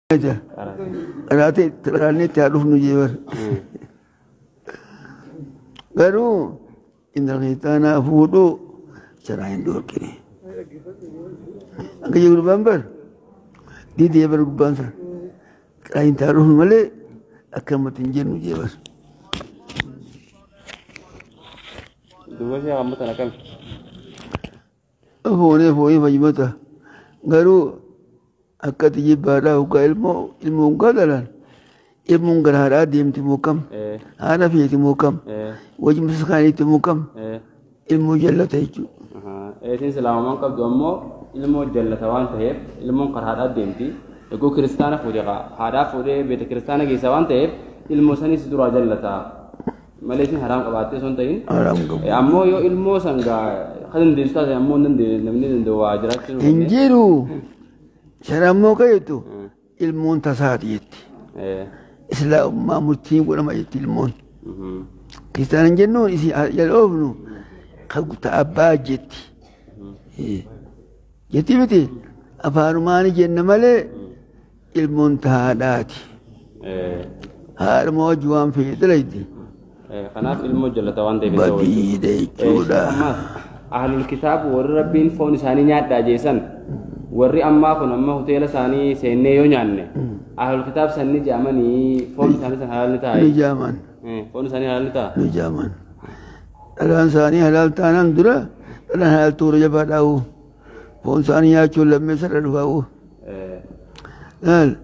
Qaraatee qaraannee itti haa dhufnu jee bar. Garuu intala kiristaanaa fuudhuu saraa hin dhoorkine. Akka jiru gurbaan bar didee bar gurbaan san qaraa hin taa dhufnu malee akkanumatti hin jennu jee bar. Duuba ishee amma tana kami? Foonee foonii fayyumata garuu akkati jibbaadhaa hoggaa ilmoo ilmoo hoggaa dhalaan ilmoon gara haadhaa deemti moo kam haadha feeti moo kam wajji miskaaniitti moo kam ilmoo jallata jechuudha. Eetiin islaamummaan qabdu ammoo ilmoo jallata waan ta'eef ilmoon karaa haadhaa deemti. Eeguu kiristaana fuudhe haadhaa fuudhee beeta kiristaana geessa waan ta'eef ilmoo sanis duraa jallata. Malee isin haraam qabaattee osoo hin ta'in. Haraam qabu. Ammoo yoo ilmoo san gaa kan dandeessu taate ammoo hin dandeenye namni danda'u waa jiraachuu hin jiru. Sharammoo kayetu ilmoon tasaati jetti. Islaamummaa murtiin godhama jetti ilmoon. Kiristaana hin jennuun isin jala oofnu kan abbaa jetti. Jetti miti afaanumaan jenna malee ilmoon tahaadhaati. Haadhuma wajji waan feete dalayti. Kanaaf ilmoo jallata waan ta'eef. Badiidha jechuudha. Ahlul kitaab warri rabbiin foon isaanii nyaadhaa jeesan warri ammaa kun amma hoteela isaanii seennee yoo nyaanne ahlul kitaab sanni jaamanii foon isaanii san halaal ni ta'a. Ni jaaman. Foon isaanii halaal ni ta'a. Ni jaaman. Dhalaan isaanii halaal taanaan dura dhalaan halaal tuura jabaa dhaa'u. Foon isaanii nyaachuun lammeessa irra dhufaa'u. Laal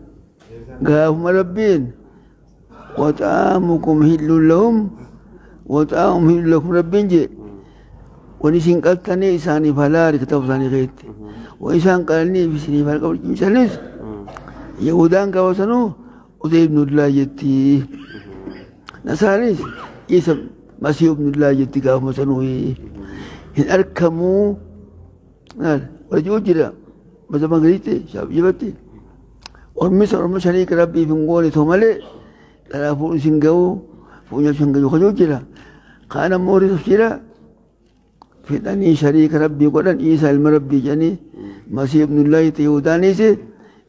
gaafuma rabbiin waxaamukum hillun lahum waxaamum hillun lakum rabbiin jee wani isin qaltanii isaaniif halaali kitaaba isaanii keessatti. Wani isaan qalaniif isiniif halaal qabu cimsanis Yahudaan gaafa sanuu Uzayr ibnullah jetti. Nasaanis Isa Masiih ibnullah jetti gaafuma sanuu hin argamuu. Warra jiru jira mazhaba gariitti shaafiyyaatti. Ormi san orma shariika rabbiif hin goone ta'u malee dhalaa fuudhu isin ga'u fuudhu nyaachuu hin gahu kan jira. Kaan ammoo horii tafsiira fedhanii shariika rabbii godhan Iisaa ilma rabbii jedhanii Masiih ibnullaahi ta'e Yahudaanis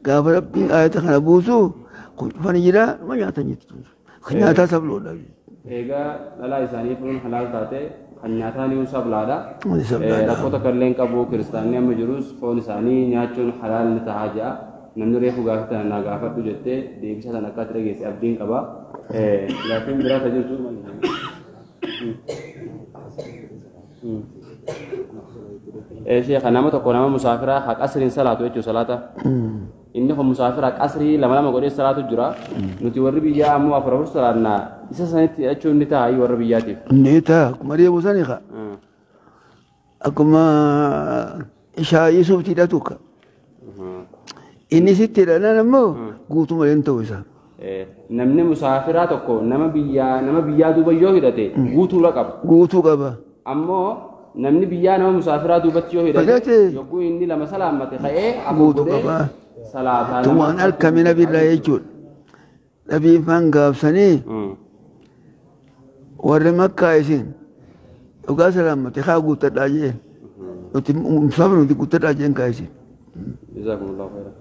gaafa rabbiin ayata kana buusu kun cufanii jira nama nyaatan jechuudha. Kan nyaataa sabloodha. Egaa dhalaa isaanii fuudhuun halaal taate kan nyaataa ni sablaadha. Ni sablaadha. Rakkoo takka illee hin qabu kiristaanni amma jirus foon isaanii nyaachuun halaal ni tahaa ja'a. Namni reefu gaafii tana naa gaafadhu jettee deebisaa sana akka ati dhageesse abdiin qaba. Gaaffiin biraa ta jirtu maali? Sheekha nama tokko nama musaafiraa ha qasriin salaatu jechuun salaata. Inni kun musaafira qasrii lama lama godhee salaatu jira. Nuti warri biyyaa ammoo afur afur salaannaa isa sanitti hidhachuun ni ta'a warra biyyaatiif. Ni ta'a akkuma reefu sani ka. Akkuma ishaa suufti hidhatu ka. Inni sitti hidhanaan ammoo guutuu malee hin ta'u isaa. Namni musaafiraa tokko nama biyyaa duuba yoo hidhate guutuudha qaba. Guutuu qaba. Ammoo namni biyyaa nama musaafiraa duubatti yoo hidhate yogguu inni lama salaammate ka'ee afur godhee salaataa nama. Waan harkame nabirraa jechuudha. Nabiin faan gaafsanii warri makkaa isin dhugaa salaammate haa guuttadhaa jeen. Nuti musaafira nuti guuttadhaa jeen kaa isin. Jazakumullahu khairan.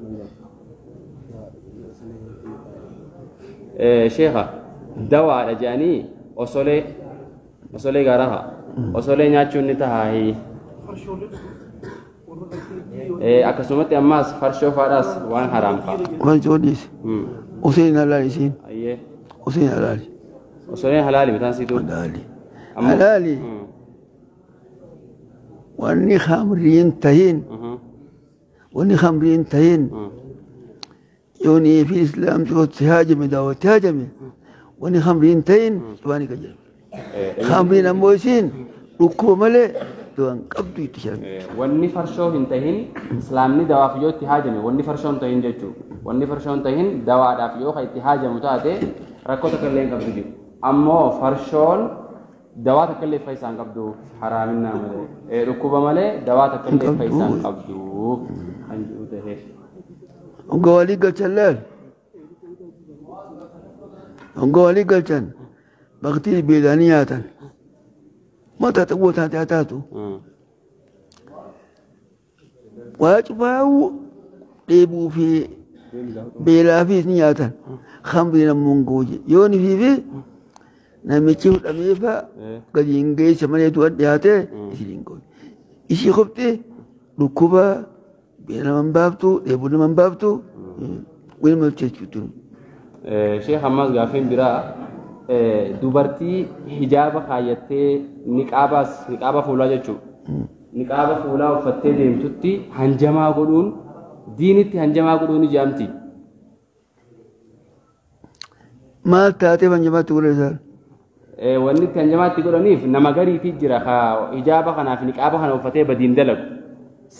Sheekha dawaadha jedhanii osolee gaaraa haa osolee nyaachuun ni tahaa. Akkasumatti ammaas farshoo faadhaas waan haraam fa'a. Farshoo dhiisi. Oseen halaali isiin. Oseen halaali. Osoleen halaali mataan siituu. Halaali. Halaali. Wanni khamriin tahin. Wanni khamriin tahin. Yoonii fi islaam tokkotti haajame daawwatti haajame. Wanni khamriin tahin waan qajeelu. Khamriin ammoo isiin dhukkuba malee du'an qabdu itti sharan. Wanni farshoo hin tahin islaamni dawaaf yoo itti haajame wanni farshoo hin tahin jechuudha. Wanni farshoo hin tahin dawaadhaaf yoo itti haajamu taate rakkoo takka illee hin qabdu jiru. Ammoo farshoon dawaa takka illee fayyisaa hin qabdu haraaminaa malee dhukkuba malee dawaa takka illee fayyisaa hin qabdu kan jedhu ta'e. Hoggaa walii galchan laal. Hoggaa walii galchan baktii beelanii nyaatan. Mata xiqqoo taate haa taatu. Waa cufaa'uu dheebuu fi Beelaafis ni nyaatan. Khamriin ammoo hin gooje. Yoo ni fiifi namichi hudhamee fa'a gadi hin geesse malee du'an dhiyaate isin hin gooje. Ishii qofti dhukkuba beela nama hin baaftu, dheebuu nama hin baaftu, walumaa jechuudha. Sheekh ammas gaaffiin biraa dubartii hijaaba kaayyattee niqaabaas niqaaba fuulaa jechuudha. Niqaaba fuulaa uffattee deemtutti hanjamaa godhuun diinitti hanjamaa godhuun ijaamti. Maal taateef hanjamaatti godhan isaan? Wanni itti hanjamaatti godhaniif nama gariitii jira hijaaba kanaa fi niqaaba kana uffatee badiin dalagu.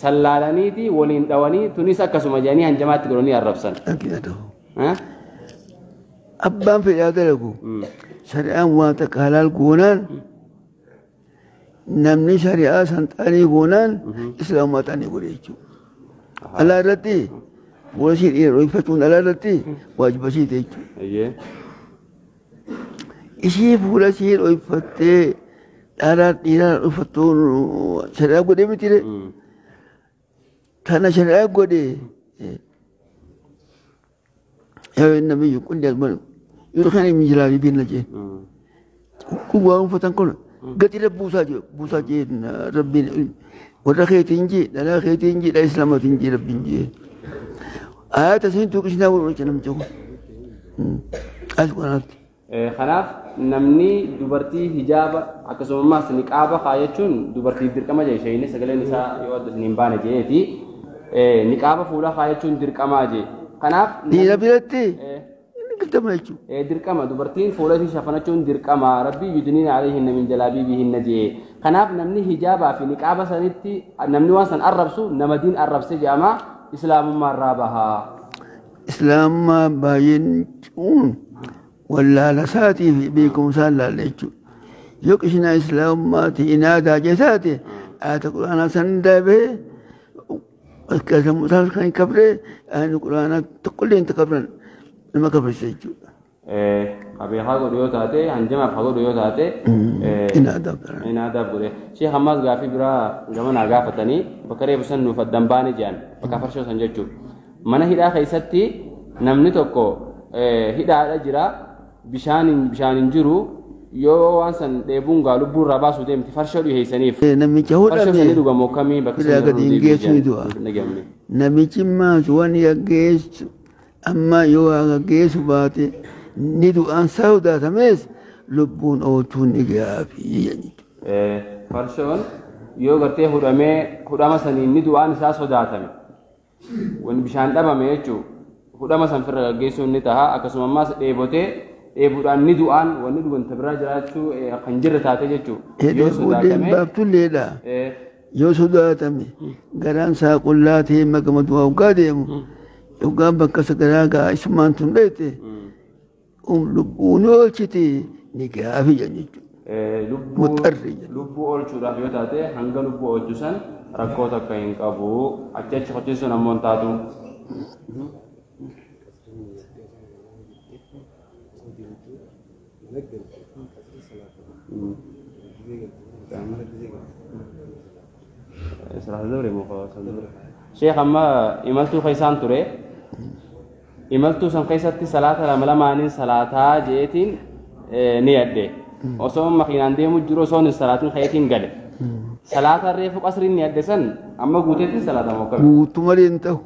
Sallaalaniiti waliin dhawanii tunis akkasuma jedhanii hanjamaatti godhanii arrabsan. Abbaan fedhaa dalagu shari'aan waan takka halaal goonaan namni shari'aa san xaanii goonaan islaamummaa xaanii godhe jechuudha. Alaa irratti fuula ishee dhiira dho'ifachuun alaa irratti waajiba ishee jechuudha. Ishii fuula ishee dho'ifattee dhaalaa dhiiraa dho'ifattuun shari'aa godhee miti ree. Tana shari'aa godhe yaa nabiyyu qulli asman yurkan min jilaabi binna jeen. Kun waan uffatan kun gadi buusaa jee buusaa jee rabbiin warra keetiin jee dhalaa keetiin jee dhala islaamaatiin jee rabbiin jee. Ayata siin tuqisnaa godhu namtichi kun. As quraanaatti. Kanaaf namni dubartii hijaaba akkasumas niqaaba kaayachuun dubartiif dirqama jee isheen sagaleen isaa yoo adda hin baane jeeti. Niqaaba fuulaa kaayachuun dirqamaa jee. Kanaaf dhiira biratti dirqama jechuudha. Dirqama dubartiin fuula ishee shafanachuun dirqama rabbii yudniina alayhinna min jalaabiibihinna jee. Kanaaf namni hijaabaa fi niqaaba sanitti namni waan san arrabsu nama diin arrabse jedhama islaamummaa irraa baha. Islaamummaa baay'een cuun wallaala isaatii fi beekumsaan laalla jechuudha. Yoo qishinaa islaamummaati inaadaa jesaate ayata quraanaa san dabee akkasumas kan hin kabree ayatni quraanaa tokkollee hin kabran nama kabrisa jechuudha. Qabeekaa godhu yoo taate hanjamaaf haa godhu yoo taate inaadaaf godhe. Inaadaaf godhe. Sheekh ammaas gaaffii biraa gama naa gaafatanii bakka reefu san nuuf addan baane jedhan bakka farshoo san jechuudha. Mana hidhaa keessatti namni tokko hidhaadha jira bishaan hin jiru yoo waan san dheebuun gaa lubbuu irraa baasuu deemti farshoo dhiheessaniif. Namicha hodhame. Farshoo sanii dhugamoo akkamii bakka san gadi hin geessu ni du'a. Namichi maas waan geessu amma yoo geessu baate ni du'aan sodaatames lubbuun oolchuun ni gaafi. Farshoon yoo gartee hudhamee hudhama saniin ni du'aan isaa sodaatame. Wanni bishaan dhabame jechuun hudhama san firra gaggeessuun ni ta'a akkasuma ammaas dheebotee dheebuudhaan ni du'aan wanni dhugan biraa jiraachuu kan jirre taate jechuudha. Yoo sodaatame baabtulleedha. Yoo sodaatame garaan isaa qullaa ta'ee magama du'aa hoggaa deemu hoggaan bakka sagaraa gaa isumaan tun dheete lubbuun oolchite ni gaafi jechuudha. Lubbuu oolchuudhaaf yoo taate hanga lubbuu oolchu san rakkoo takka hin qabu achi achi qochisuun ammoo hin taatu. Sheekh amma imaltuu keessaan ture imaltuu san keessatti salaata lama lamaaniin salaataa jeetiin ni yadde osoo makiinaan deemu jiru osoo hin salaatiin kayeetiin gale salaata reefu qasriin ni yadde san amma guuteetiin salaata moo akkami? Guutuu malee hin ta'u.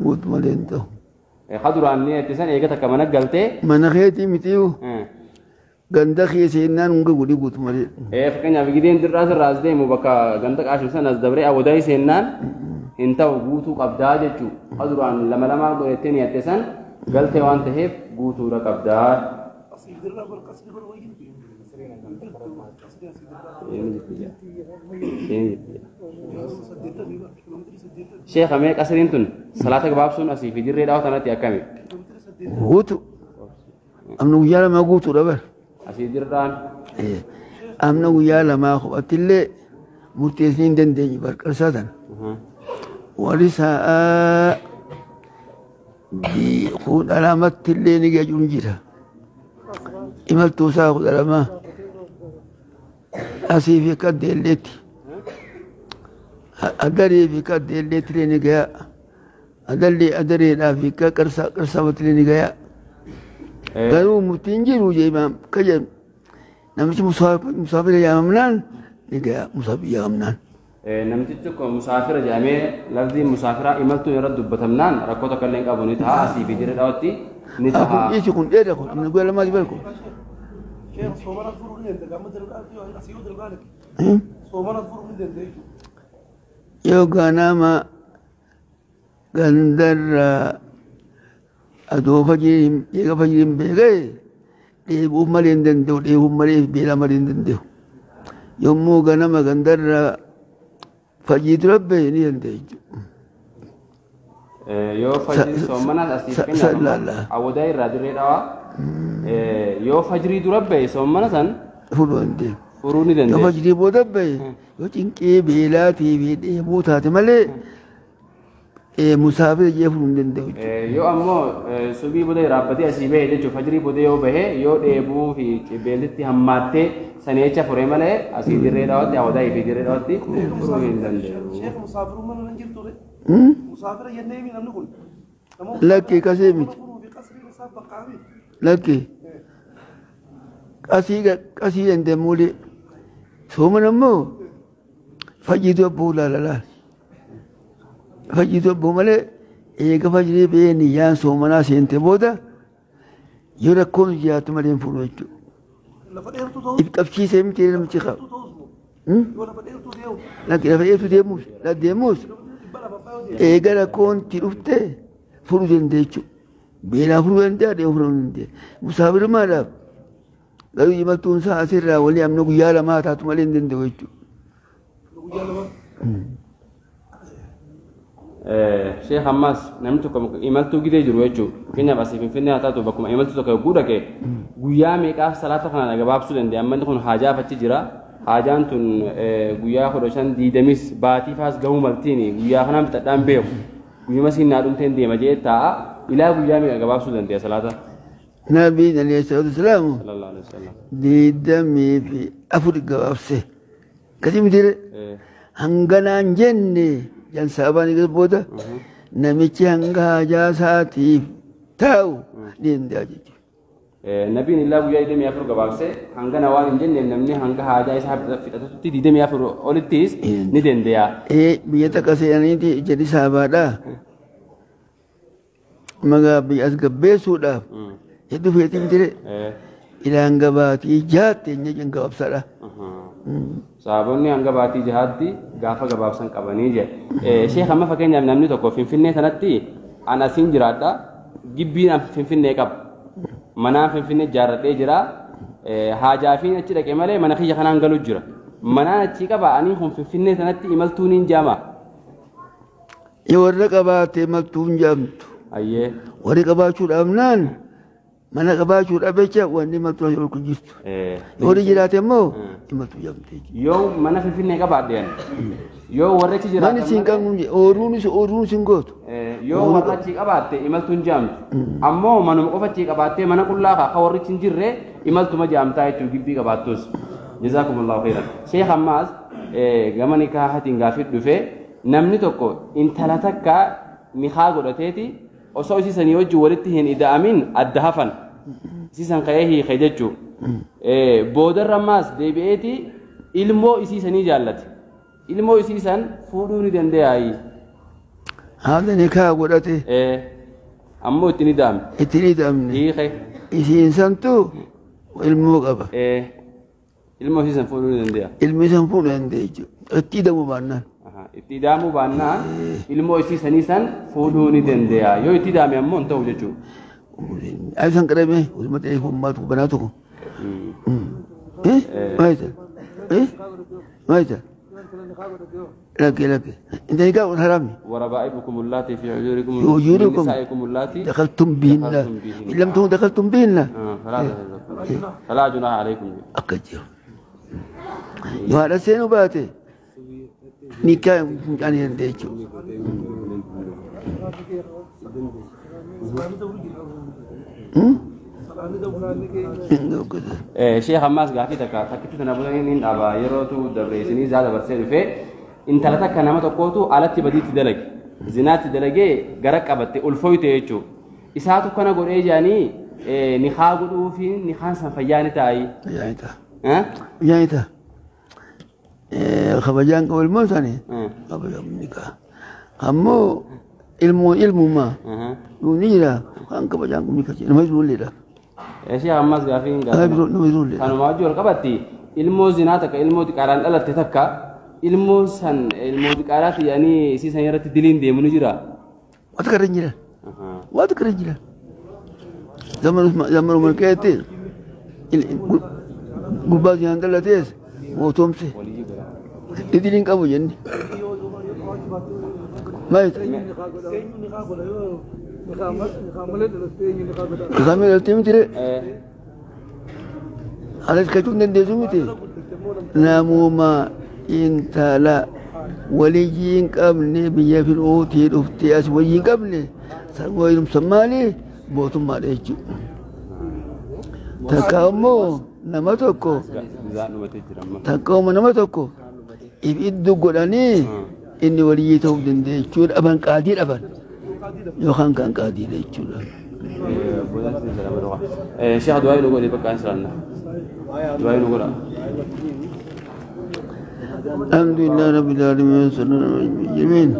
Guutuu malee hin ta'u. Kaduraan ni yadde san eega takka mana galtee. Mana keetii mitiiyu. Ganda keessa jennaan hanga godhi guutuu malee. Fakkeenyaaf gideen dirraa sirraa as deemu bakka ganda qaashim san as dabree awwadaa seennaan hin ta'u guutuu qabdaa jechuudha. Kaduraan lama lamaa godhattee ni yadde san galtee waan ta'eef guutuudha qabdaa. Sheekh mee qasriin tun salaata gabaabsuun asii fi dirree dhaawaa tanatti akkami? Guutu. Amna guyyaa lamaa guutuudha bar. Asii dirraan. Amna guyyaa lamaa kophaattillee murteessuu hin dandeenye barqarsaa tana. Warri sa'aa 12tti illee ni geejjibu jira. Imaltuu isaa 12 asii fi kaddeelleetti. Addaree fi kaddeelleetti illee ni gahaa. Adalli adareedhaa fi qarsaawwatilee ni gayaa. Garuu murtiin jiru jeemaa kajan namichi musaafira yaamamnaan ni gayaa musaafira yaamamnaan. Namtichi tokko musaafira jedhamee lafti musaafiraa imaltuun irratti dubbatamnaan rakkoo tokko illee hin qabu ni ta'a asii fi dirree dhaawatti ni Kun ta'a. dhiisi kun dheeda kun amma guyyaa lamaati barku. Sheekh soomana furuu ni danda'a. Amma dalgaa asii yoo dalgaa soomana furuu ni danda'a. Yoo ganama gandarraa adoo fajiriin eega fajiriin beekee dheebuuf malee hin danda'u dheebuuf malee beelaa malee hin danda'u. Yommuu ganama gandarraa fajii dura bahe ni danda'a jechuudha. Yoo fajrii soomanaas asii fakkeenyaaf awwadaa irraa dirree dhawaa yoo fajrii dura bahe soomana san Furuu danda'u. furuu ni Yoo danda'a. fajrii booda bahe yoo cinqee beelaatii fi dheebuu taate malee musaafira jee furuu hin danda'u. Yoo ammoo subii booda raabbatee asii bahe jechuun fajrii booda yoo bahe yoo dheebuu fi beellitti hammaattee sanii jecha furee malee asii dirree dhawaatti awwadaa fi dirree dhawaatti furuu hin danda'u. Sheekh musaafirummaa nan jirtu re. Musaafira jennee mi namni kun. Lakkee kasee miti. Furuu fi qasriin isaa baqqaami. Lakkee qasii qasii danda'amuulee sooman ammoo fajiitu abbuu laala laala. Fajiitu abbuu malee eega fajrii ba'ee niyyaan soomanaa seente booda yoo rakkoon jiraatu malee hin fuudhu jechuudha. Lafa dheertuu ta'us. If qabsiisee miti namichi qaba. Ta'us moo. Yoo lafa dheertuu deemu. Lakkee lafa dheertuu deemuus deemuus Dhibba lafa fa'aa yoo deemu. eega rakkoon itti dhufte furuu danda'a jechuudha. Beelaa furuu danda'a, dheebuu furuu danda'a. Musaafirummaadhaaf garuu imaltuun isaa asirraa walii amna guyyaa lamaa taatu malee hin danda'u jechuudha. Guyyaa lama. Sheekh ammas namni tokko imaltuu gidee jiru jechuudha. Fakkeenyaaf asii Finfinnee haa taatu bakkuma imaltuu tokko yogguu dhaqe guyyaa meeqaaf salaata kana gabaabsuu danda'a. Amma inni kun haajaaf achi jira. Haajaan tun guyyaa 15 20 baatii faas gahuu maltiin guyyaa kanaan bitadhaan beeku. Guyyuma siin naa dhumteen deema jee taa'a. Ilaa guyyaa meeqa gabaabsuu danda'a salaata? Nabiin alayhi salaatu wasalaamu Sallallahu alaihi wasallam. 24 gabaabse. Akkasii miti hanganaan jenne jan saabaan eegas booda namichi hanga haajaa isaatiif taa'u ni danda'a jechuudha. Nabiin illaa guyyaa 24 gabaabse hangana waan hin jenneef namni hanga haajaa isaa fixatutti 24 olittis ni danda'a. Biyya takka seenaniiti jedhi saabaadhaa. Magaa biyya as gabbeessuudhaaf hedduu feetii miti ilaan gabaatii jaatte hin jedhan gabaabsaadha. Saabonni hanga baatii jahaatti gaafa gabaabsan qabanii jedhe. Sheekh amma fakkeenyaaf namni tokko Finfinnee sanatti an asiin jiraadha gibbiin an Finfinnee qaba. Manaan Finfinnee ijaarradhee jira. Haajaa fi achi dhaqee malee mana kiyya kanaan galu jira. Manaan achi qaba ani kun Finfinnee sanatti imaltuun hin jaama. Yoo warra qabaate imaltuu hin jaamtu. Ayyee. Warri qabaachuu dhabnaan mana qabaachuu dhabecha wanni imaltuu asii ol kun jirtu. Yoo warri jiraate immoo imaltuu jaamte. Yoo mana Finfinnee qabaadhe ani. Yoo warra achi jiraatan Manni siin qabnu ooruunis ooruun siin gootu. Yoo warra achi qabaatte imaltuun jaamtu. Ammoo manuma qofa achi qabaattee mana qullaa kaa warri achi hin jirre imaltuma jaamtaa jechuun gibbii qabaattus. Jazaakumullahu khairan. Sheekh ammaas gama nikaahatiin gaafii dhufe namni tokko intala takka nikaa godhateeti osoo isii sanii wajjin walitti hin ida'amin adda hafan. Isii san ka'ee hiike jechuudha. Boodarra ammaas deebi'eeti ilmoo isii sanii jaallate. Ilmoo isii san fuudhuu ni danda'aayi. Haala nikaa godhate. Ammoo itti ni ida'amne. Itti ni ida'amne. Hiike. Isiin santu ilmoo qaba. Ilmoo isii san fuudhuu ni danda'a. Ilmi san fuudhuu danda'a jechuudha. Itti ida'amuu baannaan. Itti ida'amuu baannaan ilmoo isii sanii san fuudhuu ni danda'a. Yoo itti ida'ame ammoo hin ta'u jechuudha. Ayi san qarame osuma ta'ee hummaatu banaa tokko. Maayita? Maayita? Lakkee lakkee. Inta nikaa kun haraami. وربائبكم اللاتي في حجوركم حجوركم نسائكم اللاتي دخلتم بهن إن لم تكونوا دخلتم بهن فلا جناح عليكم. أكجيو. yoo haadha seenuu baate nikaa mucaan hin danda'e jechuudha. Sheekh ammaas gaafii takka takkitti tana booda inni dhaaba yerootu dabre isinii zaa dabarsee dhufee intala takka nama tokkootu alatti badiitti dalage. Zinaatti dalagee gara qabatte ulfooyte jechuudha. Isaatu kana godhee jaanii nikaa godhuu fi nikaan san fayyaa ni taa'i. Fayyaa ni ta'a. Fayyaa ni ta'a. Kabajaan qabu ilmoon isaanii kabajaan ni ka'a. Ammoo ilmoon ilmummaa ni jira kan kabajaan qabu ni ka'a. Nama ijoolleedha. Ishee ammas gaafii hin gaafatu. Nama ijoolleedha. Kanuma wajjin wal qabatti ilmoo zinaa takka ilmoo xiqqaadhaan dhalatte takka ilmoo san ilmoo xiqqaadhaatti yaanii isii san irratti diliin deemu ni jira. Wanta kana hin jira. Wanta kana hin jira. Zaman Umar keessatti gubbaa zinaan dhalatees mootomse idiliin qabu jenni. Maayit. Nikaa malee dhalattee miti ree. Alas kachuu hin dandeessu miti. Namuma intala waliyyii hin qabne biyya firootii dhuftee as walii hin qabne wayyumsa maali mootummaadha jechuudha. Takka immoo nama tokko takka immoo nama tokko if iddoo godhanii inni waliyyii ta'uu danda'e jechuudha. Dhaban qaadii dhaban yookaan kan qaadiidha jechuudha. Sheekh du'aa nu godhi bakka inshallah. Du'aa nu godha. الحمد لله رب العالمين صلى الله عليه وسلم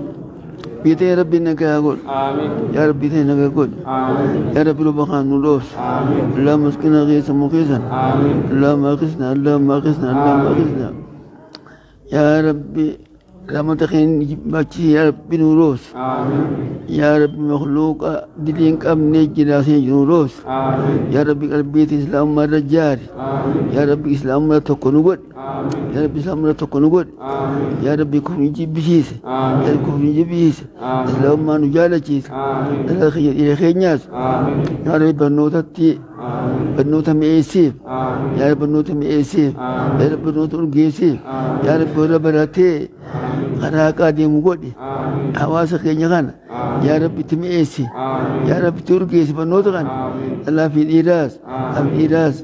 بيتي ربي انك اقول آمين يا ربي انك اقول آمين يا ربي ربنا نلوس آمين اللهم اسقنا غيثا مغيثا آمين اللهم اغثنا اللهم اغثنا اللهم اغثنا يا ربي لما تخين باتشي يا ربي نوروس آمين يا ربي مخلوق دلين كم نجي نوروس آمين يا ربي قلبي اسلام مرة جاري آمين يا ربي اسلام مرة تكون آمين يا ربي اسلام مرة تكون آمين يا ربي كفر نجيب بشيس آمين يا ربي كفر نجيب بشيس آمين اسلام ما نجالة آمين إلى خير إلى خير ناس آمين يا ربي بنوتتي آمين بنوتة مئسيف آمين يا رب بنوتة مئسيف آمين يا رب بنوتة أرجيسيف آمين يا رب ربراتي خراك دي مقودي آمين حواس خينيغان يا رب تمئسي آمين يا رب ترجيس بنوتة آمين الله في الإيراس في الإيراس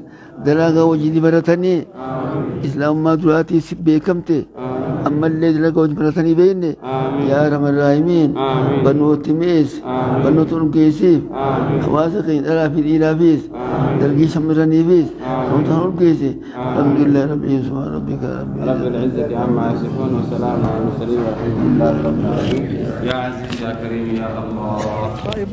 دلاغا وجدي برتني آمين إسلام ما دراتي سبيكمتي آمين أما اللي دلاغا وجدي برتني بيني آمين يا رب الراحمين آمين بنوت ميس آمين بنوت أرجيسيف آمين حواس خين الله في الإيرافيس آمين درجي شمرني فيس آمين. أرجيسي الحمد لله رب العالمين سبحان ربك رب رب العزة عما يصفون وسلام على المرسلين والحمد لله رب العالمين. يا عزيز يا كريم يا الله. طيب.